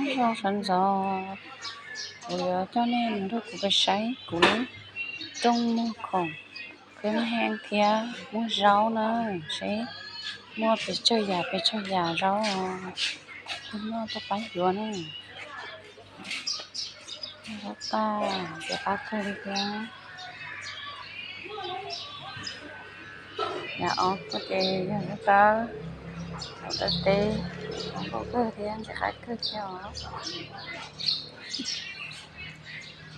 Zoo sawv ntxov, kuv yuav coj nej mus nrog kuv pais saib kuv lub rooj muag khoom, peb muag heej thiab muag zaub na, seb muaj pes tsawg yam pes tsawg yam zaub os. Tus no tuaj pab yuav na. Zaub tag, ntxim qab kawg li thiab. Yam ob tuaj ces yog zaub tawb, zaub tawb teb, zoo nkauj kawg thiab ntxim qab kawg thiab os.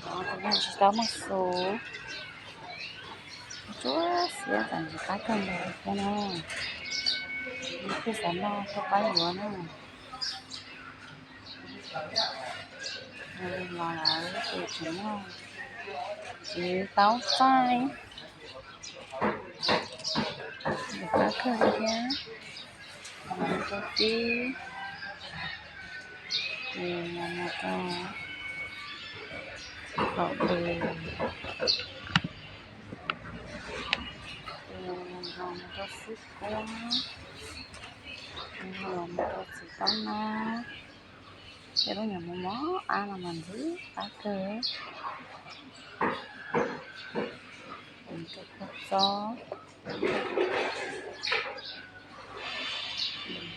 Tus no tsis tau muaj xus, tsuas xiab tas ntxim qab kawg nkaus thiab na. Yog leej twg xav noj tuaj pab yuav na. Los lawm ces tseem muaj txiv taub txaij, ntxim qab kawg li thiab. Los mus rau tib, ces los mus rau kaum tes, ces los mus rau xwb kuab, los mus rau txiv taub nab. Tej lub nyuam mos mos ab no mas ntxim qab kawg. Rau kua txob,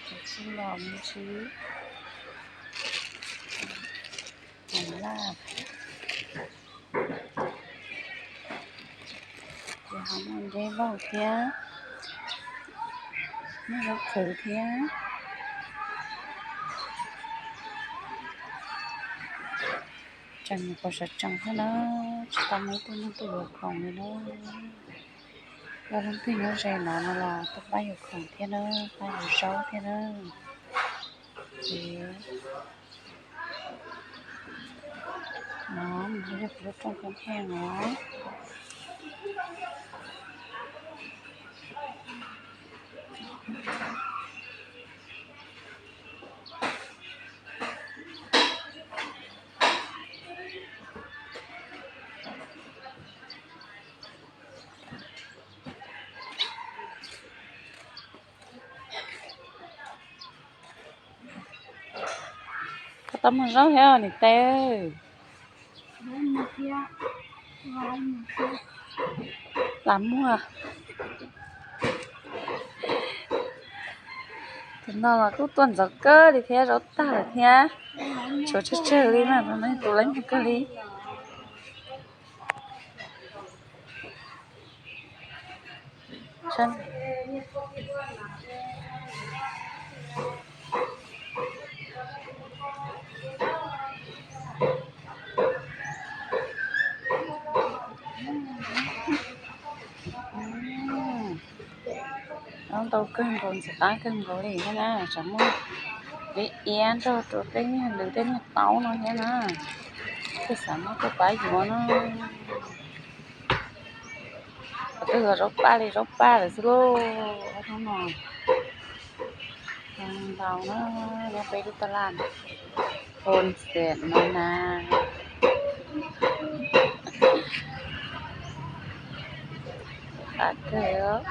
rau txuj lom me ntsis, rau laj, ces ho muaj nceb vauj thiab, muaj zaub qhwv thiab. Tseem nyuam qhuav sawv tsees thiab na, tsis tau muaj ib tug neeg tuaj yuav khoom li na. Yog leej twg nyob ze no no los tuaj pab yuav khoom thiab na, pab yuav zaub thiab na. Ces no nws yog kuv lub rooj kub heej os. Koj tau muag zaub thiab niam tais? Lam muag. Tus no los kuj tuaj ntxov kawg li thiab, zaub tag lawm thiab. Tshuav tsawg tsawg li na, tus no tus leej kawg li. Zaub ntau kawg nkaus, ntxim qab kawg nkaus li thiab na, tseem muaj liab iab nrog rau tej niag lwm tej niag taub no thiab na. Twg xav noj tuaj pab yuav no. Qhov twg los zaub paj li zaub paj lawm xwb lauj. Hnub no ntau na, nyob peb lub taj laj Phoo Xeem no na. Qab kawg os.